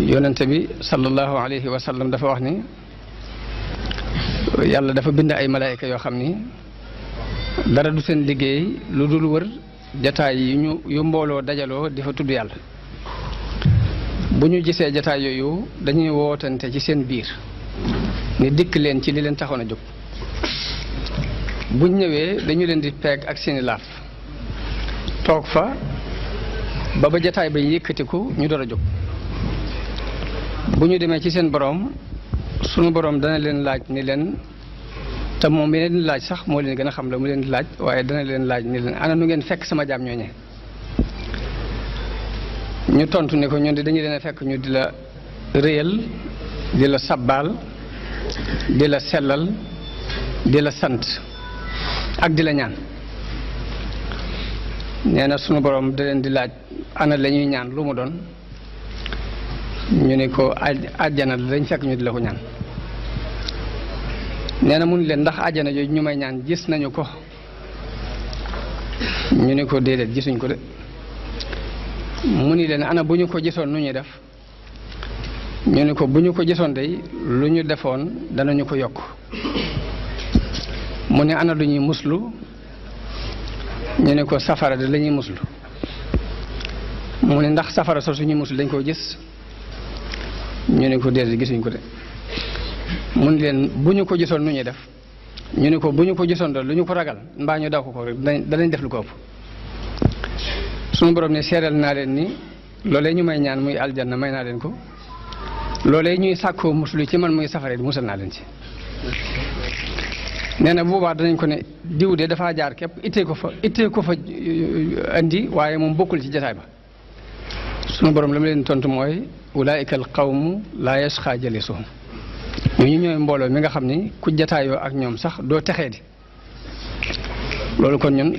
yonent bi sallallahu alayhi wa sallam dafa wax ni yàlla dafa bind ay malaayika yoo xam ni dara du seen liggéey lu dul wër jataay yu mbooloo dajaloo di fa tudd yàlla. bu ñu gisee jataay yooyu dañuy wootante ci seen biir ni dikk leen ci li leen taxoon a jóg. buñ ñëwee dañu leen di peeg ak seeni laaf toog fa ba jataay ba yëkkatiku ñu door a jóg. bu ñu demee ci seen borom sunu borom dana leen laaj ni leen te moom mi leen laaj sax moo leen gën a xam la mu leen di laaj waaye dana leen laaj ni leen ana nu ngeen fekk sama jaam ñooñee. ñu tontu ne ko ñun di dañu leen a fekk ñu di la réyal di la sabbaal di la sellal di la sant ak di la ñaan. nee na sunu borom da leen di laaj ana la ñuy ñaan lu mu doon ñu ne ko àjjana dañ fekk ñu di la ko ñaan. nee na mun leen ndax àjjana yooyu ñu may ñaan gis nañu ko ñu ne ko déedéet gisuñ ko de. mu ni leen ana bu ñu ko gisoon nu ñuy def ñu ne ko bu ñu ko gisoon day lu ñu defoon danañu ko yokk. mu ne ana lu ñuy muslu ñu ne ko safara de la ñuy muslu. mu ne ndax safara soo suñuy muslu dañ koo gis ñu ne ko déedéet gisuñ ko de. mu ne leen bu ñu ko gisoon nu ñuy def ñu ne ko bu ñu ko gisoon de lu ñu ko ragal mbaa ñu daw ko rek danañ def lu ko ëpp. sunu borom ne seeral naa leen ni loolee ñu may ñaan muy aljanna may naa leen ko loolee ñuy sàkkoo muslu ci man muy safara di musal naa leen ci. nee na bu boobaa danañ ko ne diw de dafaa jaar képp ittee ko fa andi waaye moom bokkul ci jataay ba. sunu borom la mu leen tontu mooy ulaa'ika al qawmu laa yasqaa jalisuhum ñooñu ñooy mbooloo mi nga xam ni ku jataayoo ak ñoom sax doo texee di loolu kon ñun